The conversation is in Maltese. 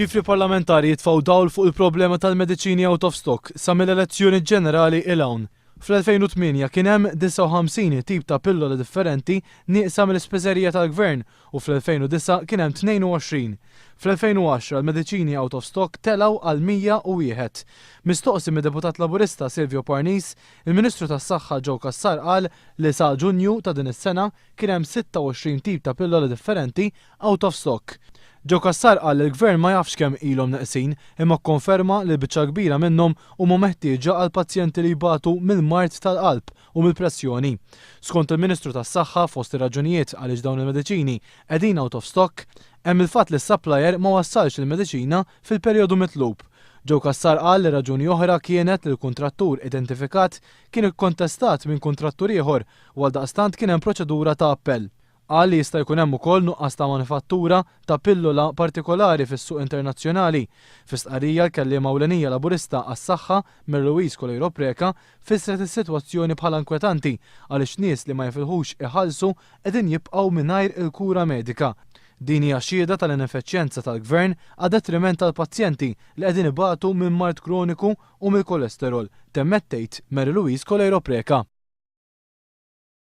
Ċifri parlamentari jitfgħu dawl fuq il-problema tal-mediċini out of stock sa mill-elezzjoni ġenerali 'il hawn. Fl-2008 kien hemm 59 tip ta' pillola differenti nieqsa mill-ispiżerija tal-Gvern u fl-2009 kien hemm 22. Fl-2010 l-mediċini out of stock telgħu għal 101. Mistoqsi mid-Deputat Laburista Silvio Parnis, il-Ministru tas-Saħħa Joe Cassar qal li sa Ġunju ta' din is-sena kien hemm 26 tip ta' pillola differenti out of stock. Joe Cassar qal li l-Gvern ma jafx kemm ilhom neqsin imma kkonferma li l-biċċa kbira minnhom huma meħtieġa għal pazjenti li jbatu mill-mard tal-qalb u mill-pressjoni. Skont il-Ministru tas-Saħħa, fost ir-raġunijiet għaliex dawn il-mediċini qegħdin out of stock hemm il-fatt li s-supplier ma wassalx il-mediċina fil-perjodu mitlub. Joe Cassar qal li raġuni oħra kienet li l-kuntrattur identifikat kien ikkontestat minn kuntrattur ieħor u għaldaqstant kien hemm proċedura ta' appell. Qal li jista' jkun hemm ukoll nuqqas ta' manifattura ta' pillola partikolari fis-suq internazzjonali. Fi stqarrija, l-kelliema ewlenija Laburista għas-saħħa, Mary Louise Coleiro Preca, fissret is-sitwazzjoni bħala inkwetanti għaliex nies li ma jifilħux iħallsu qegħdin jibqgħu mingħajr il-kura medika. Din hija xhieda tal-ineffiċjenza tal-Gvern għad detriment tal-pazjenti li qegħdin ibatu minn mard kroniku u mill-kolesterol, temmet tgħid Mary Louise Coleiro Preca.